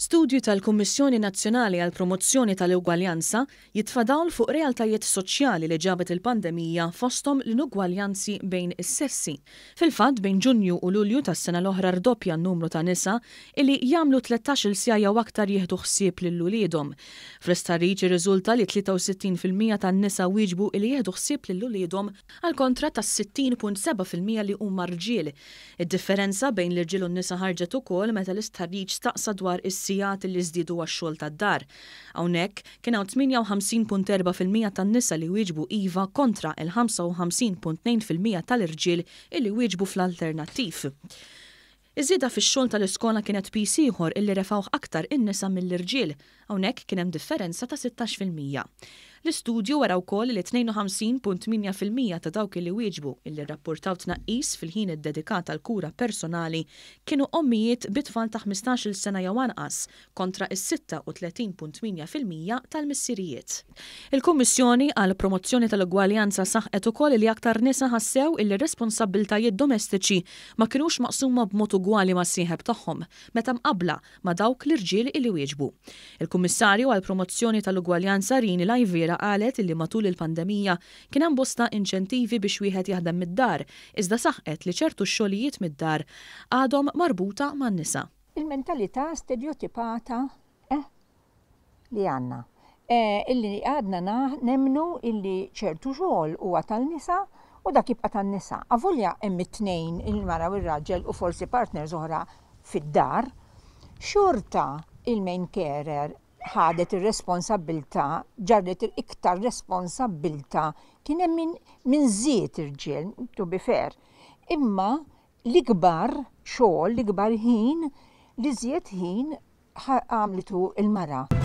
Studju tal-Kummissjoni Nazzjonali għall-Promozzjoni tal-Ugwaljanza jitfa' dawl fuq realtajiet soċjali li ġabet il-pandemija fosthom l-inugwaljanzi bejn is-sessi. Fil-fatt, bejn Ġunju u Lulju tas-sena l-oħra rdoppja n-numru ta' nisa illi jagħmlu 13-il siegħa jew aktar jieħdu ħsieb lil uliedhom. Fl-istħarriġ irriżulta li 63% tan-nisa wieġbu illi jieħdu ħsieb lil uliedhom għall-kontra tas-60.7% li huma rġiel. Id-differenza bejn l-irġiel u n-nisa ħarġet ukoll meta l-istħarriġ staqsa dwar is-sigħat li żdiedu għax-xogħol tad-dar. Hawnhekk, kien hawn 58.4% tan-nisa li wieġbu iva kontra l-55.2% tal-irġiel illi wieġbu fl-alternattiv. Iż-żieda fix-xogħol tal-iskola kienet piż ieħor illi refgħuh aktar in-nisa mill-irġiel. Hawnhekk kien hemm differenza ta' 16%. L-istudju wera wkoll li 52.8% ta' dawk illi wieġbu illi rrappurtaw tnaqqis fil-ħin iddedikat għall-kura personali kienu ommijiet bi tfal ta' 15-il sena jew anqas kontra s-36.8% tal-missirijiet. Il-Kummissjoni għall-Promozzjoni tal-Ugwaljanza saħqet ukoll li aktar nisa ħassew illi r-responsabbiltajiet domestiċi ma kinux maqsuma b'mod ugwali mas-sieħeb tagħhom meta mqabbla ma' dawk l-irġiel illi wieġbu. Il-Kummissarju għall-Promozzjoni tal-Ugwaljanza Rini Laiviera qalet illi matul il-pandemija kien hemm bosta inċentivi biex wieħed jaħdem mid-dar iżda saħqet li ċertu xogħlijiet mid-dar għadhom marbuta man-nisa. Il-mentalità stereotipata eh li għandna. Eh, illi għadna nemmnu illi ċertu xogħol huwa tan-nisa u dak jibqa' tan-nisa. Avolja hemm it-tnejn il-mara u r-raġel u forsi partners oħra fid-dar, xorta il-main carer ħadet ir-responsabbiltà, ġarret iktar responsabbiltà, kien hemm min, min żied irġiel, to be fair. Imma l-ikbar xogħol, l-ikbar ħin, l-iżjed ħin għamlitu il-mara.